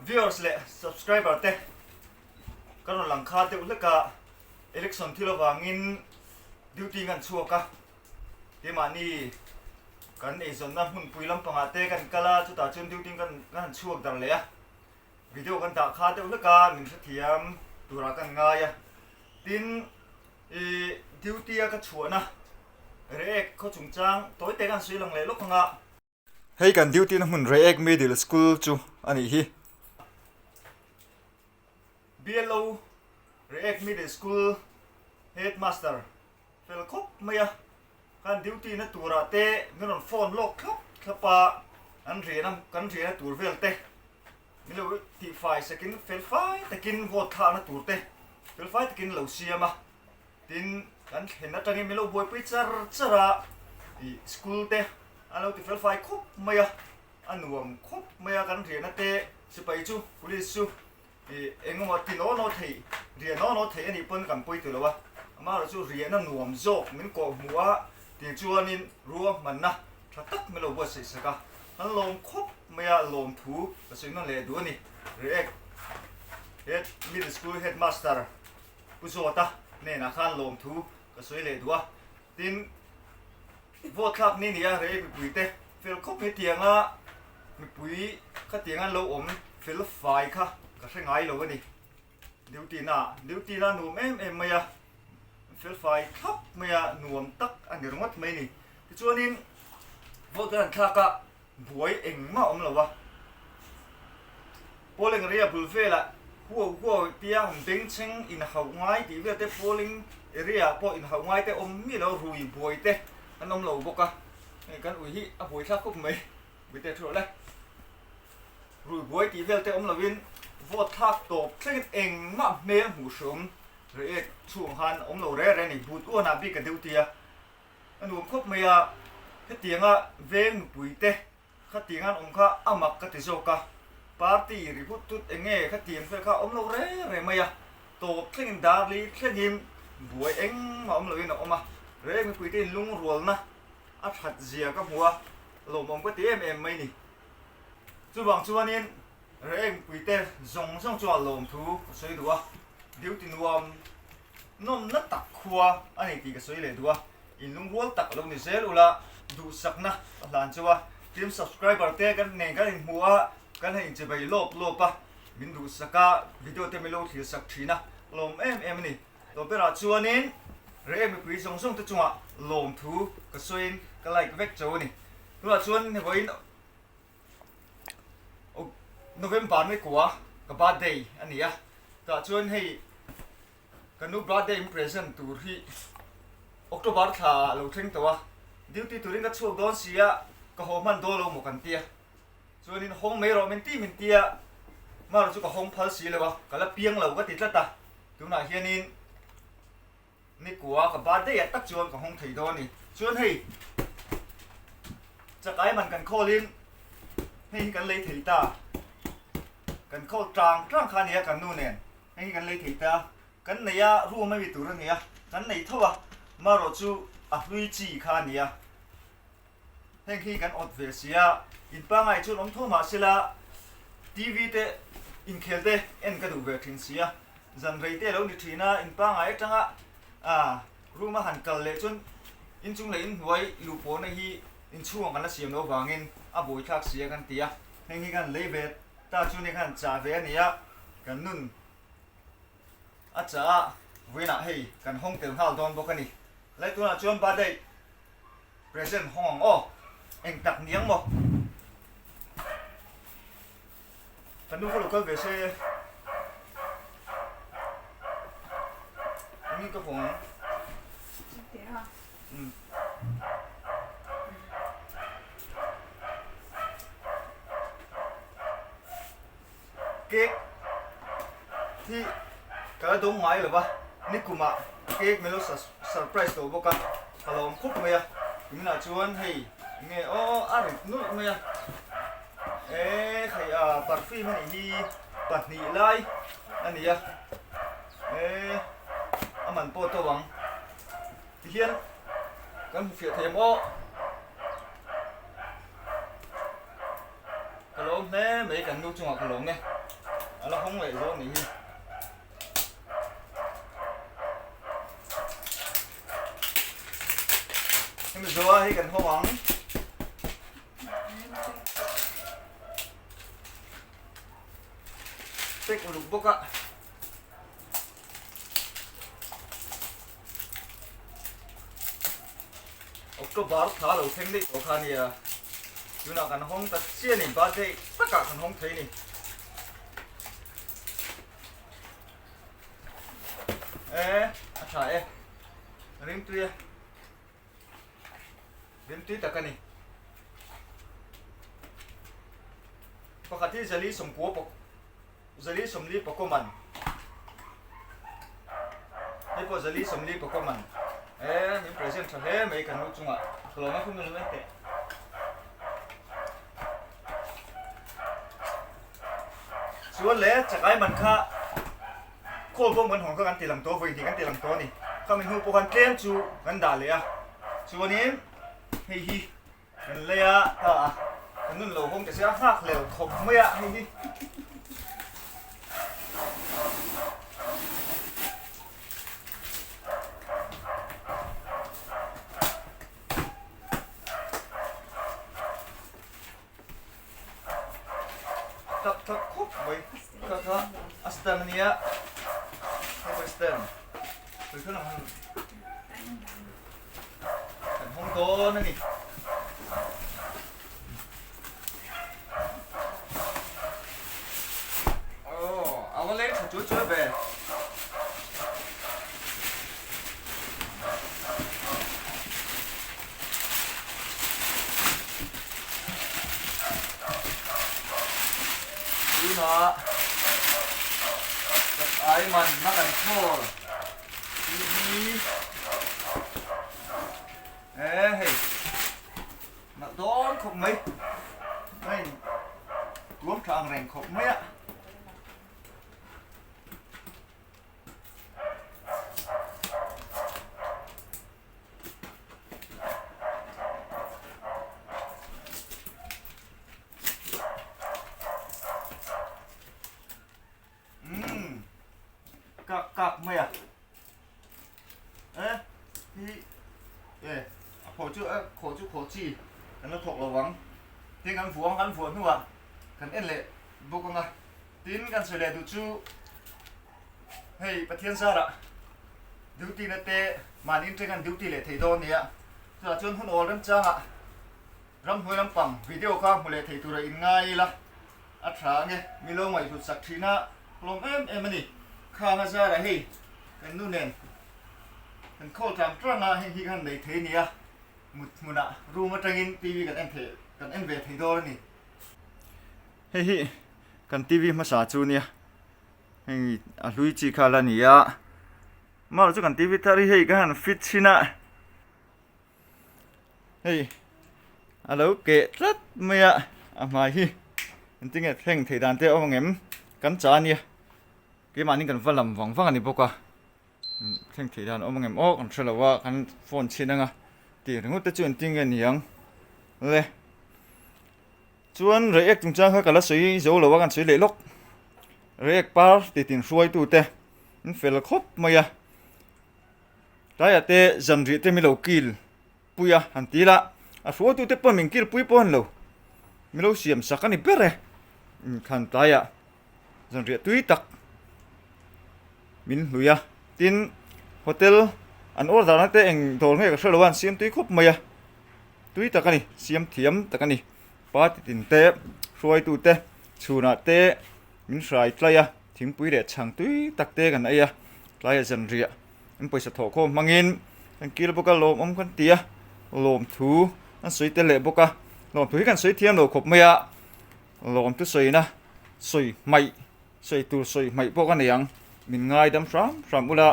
Viewers leh subscriber te ka rawn lang kha deuh hlek a, election thil avangin duty ngan chhuak a, keimahni kan eizawnna hmunpui lampangah te kan kal a, chutah chuan duty kan han chhuak dar leh a, video kan dah kha deuh hlek a, min hrethiam turah kan ngai a, tin ih duty a ka chhuahna Reiek khaw chungchang tawi te kan sawi lang leh lawk ang a. Hei kan duty na hmun Reiek Middle School chu a nih hi. BLO Reiek Middle School Headmaster fel khawp mai a, khan duty na turah te min rawn phone lawk thlap thlap a, an riahna kan riahna tur vel te min lo tihfai sakin felfai takin vote thlakna tur te felfai takin lo siam a. Tin, kan thlen atangin min lo buaipui char char a, ih school te an lo ti fel fai khawp mai a, a nuam khawp mai a, kan riahna te sipai chu police chu ih eng emaw ti naw naw thei, riah naw naw thei anih pawn kan pawi ti lo a, amaherawh chu riahna nuam zawk min kawh hmuh a, tih chuanin ruahmanna tha tak min lo buatsaih sak a, kan lawm khawp mai a, lawmthu ka sawi nawn leh duh a ni, Reiek Head Middle School Headmaster. Pu Zawta hnenah khan lawmthu ka sawi leh duh a, tin vote thlak ni nia rei mipui te fel khawp mai tianga mipui khatiang an lo awm fel fai kha ka hre ngai lo a ni. Duty na duty na nuam em em mai a, fel fai thlap mai a nuam tak a ni ringawt mai ni. Tichuanin vote kan han thlak a. Buai engmah awm lo a. Polling area bul velah huau huau tia han bengchheng inhauh ngai tih vel te polling area ah pawh inhauh ngai te awm miah lo rui buai te an awm lo bawk a. Hei kan ui hi a buai thlak khawp mai. Ui te thu rawh le. Rui buai tih vel te awm lovin vote thlak tawp thlengin engmah hmel hmuh hreawm reh chhung khan awm lo reh reh a ni. But uanah bik a deuh tia. A nuam khawp mai a, hetianga veng nupui te khatiang an awm kha a mak ka ti zawk a, party ri hut tut eng nge khatiang vel kha a awm lo reng reng mai a, tawp thlengin darli thlengin buai engmah awm loin a awm a, reng mipui te in lungrualna a that zia ka hmu a, lawmawm ka ti em em mai ni. Chuvang chuanin reng mipui te zawng zawng chuan lawmthu ka sawi duh a, duty nuam Nawmna tak khua a ni tih ka sawi leh duh a, in lungrual tak lo ni zel ula duhsakna ka hlan cheu a, team subscriber te kan nen kan inhmu a, kan han inchivei lawp lawp a, min duhsak a, video te min lo thlir sak thin a, lawm em em a ni. Tawh berah chuanin reh mipui zawng zawng te chungah lawmthu ka sawiin ka like vek cheu a ni. Tunah chuan vawiin November ni kua ka birthday a ni a, tah chuan hei ka nu birthday in present tur hi October thla ah lo thleng tawh a, duty turin ka chhuak dawn si a, ka haw hman dawn lo maw kan tia, chuanin hawng mai rawh min ti min tia, marawh chu ka hawng phal si lo a, ka la piang lo ka ti tlat a, tunah hianin. Nikua ka birthday ah tak chuan ka hawng thei dawn a ni. Chuan hei chakai man kan khawl in hei hi kan lei thei ta. Kan khawl tang tang kha a nia kan nu nen hei hi kan lei thei ta. Kan nei a room a mi tur a nia kan nei tho a marawh chu a hlui chi kha a nia. Heng hi kan awt ve si a, in pangai chuan awm tho mah sela TV te inkhel te en ka duh ve thin si a, zan rei te a lo ni thin a, in pangai atanga room a han kal leh chuan inchung leh inhnuai luh pawhna hi inchhungah kan la siam loh avangin a buaithlak si a kan ti a, heng hi kan lei ve ta chu nia khan chah ve a ni a, kan nun a chah a, vawiinah hei kan hawng tel nghal dawn bawk a ni. Lai tunah chuan birthday Present hawng ang aw. Eng tak niang maw? Ka nu kha lo kal ve se. Engin ka hawng ang? Um. Cake hi ka la dawng ngai lo va, nikumah cake min lo surprise tawh bawk a, ka lawm khawp mai a, tunah chuan hei enge aw a rit nulh mai a, e hei a perfume a nih hi pahnih lai a ni a, e a man pawh tawh ang tihian kan hmu fiah thei ang aw. Ka lawm. lawm hle mai kan nu chungah ka lawm e a la hawng leh zawk nih hi. Hemi zawha hi kan hawng ang. Pack uluk bawk a. October thla lo thleng daih tawh kha nia. Tunah kan hawng ta chiah a ni, birthday takah kan hawng thei a ni. E, a tha e. Rimtui e. Rimtui tak a ni. Pakhat hi zali sawmkua pawk zali sawmli pakaw man. Hei pawh zali sawmli pakaw man. E, min present tha hle mai kan nu chungah. Ka lo ngaithla nul mai teh. Chuan le chakai man kha khawl bawm kan hawn kha kan ti lang tawh vawi hnih kan ti lang tawh a ni. Khami hnu pawh khan tlem chu kan dah leh a. Chuanin hei hi kan lei a ta a, kan nun lo hawng ta sia nghak lel khawp mai a hei hi. Tak tak khawp mai kha kha a stand a nia hei pawh stand tui khan ang kan hawng dawn a ni. Aw a va leng tha chuai chuai ve. Tunah kan ai man na kan khawl tih hi e hei nalh dawn khawp mai a in tuam tha ang reng khawp mai a. Umm kak kak mai a e hi e a khaw chu a khaw chu khaw chi kan la thawk lo ang tin kan vuah ang kan vuah hnuah kan en leh bawk ang a tin kan sawi leh duh chu Hei Pathian zarah duty na te mahni in teng an duty leh thei dawn nia. Chutah chuan hun awl remchangah ramhnuai lampang video kha hmu leh thei tura in ngai ila a tha ange. Mi lo ngaihhlut sak thin a hlawm em em a ni. Khang a zarah hei kan nu nen kan khawl tlang tlang a heng hi khan nei thei nia. Mut hmunah room atangin TV kan en thei kan en ve thei dawn a ni. Hei hi kan TV hmasa chu nia. Hei a hlui chi kha la ni a mahlo chu kan tv thar hi hei ka han fit chhin a hei a lo keh tlat mai a a hmai hi engtin nge thleng thei dan te a awm ang em kan cha ania keimahni kan va lam vang vang a ni bawk a thleng thei dan a awm ang em aw kan hre lo a kan phone chhin ang a tih ringawt te chu engtin nge ni ang le. Chuan Reiek chungchang kha ka la sawi zo lo a, kan sawi leh lawk. Reiek par titin hruaitute an fel khawp mai a. Tlaiah te zanriah te min lo kil pui a han ti la, a hruaitute pawh min kil pui pawh a ni lo. Min lo siam sak a ni ber e. Inkhan tlaiah zanriah tui tak min hlui a. Tin, hotel an order na te eng dawr nge ka hre lo a, an siam tui khawp mai a. Tui tak a ni, siam thiam tak a ni. Party tin te, hruaitu te, chhunah te min hrai tlai a, thingpui leh chhang tui tak te kan ei a, tlaiah zanriah an pawisa thawh khawm hmangin kan kil bawk a, lawmawm kan ti a, lawmthu an sawi tel leh bawk a, lawmthu hi kan sawi thiam lo khawp mai a, lawmthu sawina sawi hmaih, sawi tur sawi hmaih pawh ka nei ang, min ngaidam hram hram ula.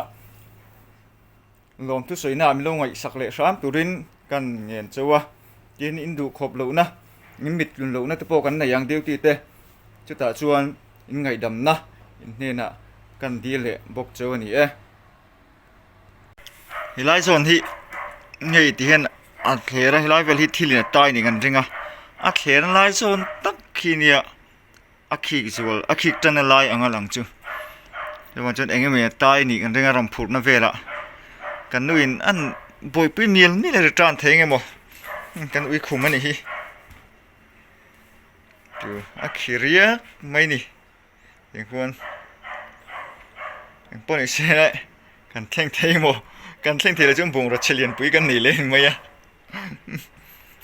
Lawmthu sawina min lo ngaihsak leh hram turin kan ngen cheu a, tin in duh khawp lohna, in mit tlun lohna te pawh kan nei ang duty te, chutah chuan in ngaihdamna in hnenah kan dil leh bawk cheu a ni e. Helai zawn hi ngei ti hian a thler a, helai vel hi thil in a tai niin kan ring a, a thler lai zawn tak khi nia. a khik zual a khik tan a lai ang a lang chu chuvang chuan eng emaw tai nih kan ring a rawn phurhna velah kan nu in an buaipui mial mial a ri tan thei eng emaw kan ui khum a nih hi chu a khi riak mai a ni tichuan engpawh ni se kan thleng thei emaw kan thleng thei lo chuan bungraw chhe lianpui kan nei leh mai a.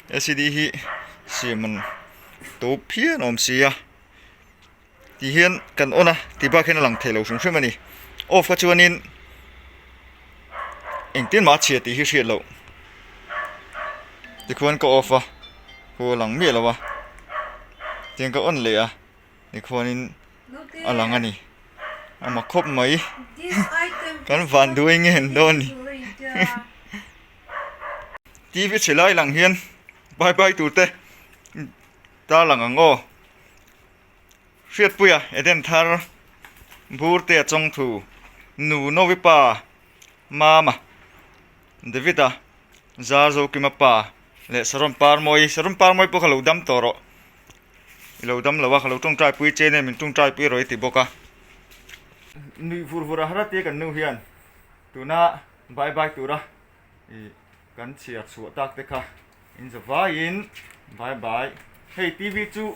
Lcd hi siam an to phian awm si a ti hian kan on a ti bak hian a lang thei lo hrim hrim a ni off kha chuanin engtin mah a chhia tih hi hriat loh tikhuan ka off a khu a lang miah lo a tiang ka on leh a tikhuanin a lang a ni a mak khawp mai kan van duai nge an dawn ni. TV chhe lai lang hian bai bai tur te tarlang ang aw. Hriatpuia Eden thar bur te a chawng thu Nu Novi pa Mama David a Zar Zokima pa leh Saron Parmawi Saron Parmawi pawh kha lo dam tawh rawh i lo dam lo a ka lo tawngtai pui che nen min tawngtai pui rawh i ti bawk a. Nuih vur vur a har a tia kan nu hian tuna bai bai tura ih kan chhiar chhuah tak te kha in za vaiin bye bye hei tv chu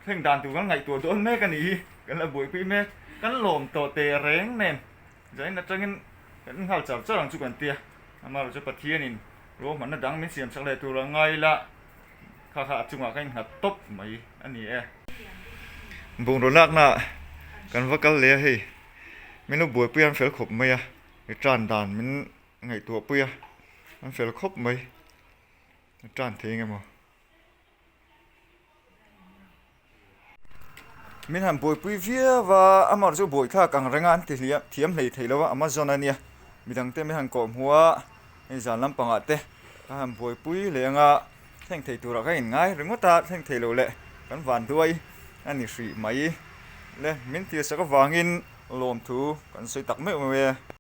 thleng dan tur kan ngaihtuah dawn mek a nih hi kan la buaipui mek kan lawm tawh teh reng nen zain atangin kan nghal char char ang chu kan tia amaherawh chu Pathianin ruahmanna dang min siam chak leh tur a ngai ila kha kha a chungah ka innghat tawp mai a ni e. Bungraw lakna kan va kal leh a hei min lo buaipui an fel khawp mai a i tan dan min ngaihtuah pui a an fel khawp mai a tan thei eng emaw min han buaipui viau a amah chu buaithlak ang reng a an ti hliah thiam hlei thei lo a amazon a nia midang te min han kawh hmuh a hei zan lampangah te ka han buaipui leh ang a thleng thei turah ka inngai ringawt a thleng thei lo leh kan van duai a ni hrih mai le min tirsak avangin lawmthu kan sawi tak meuh meuh e.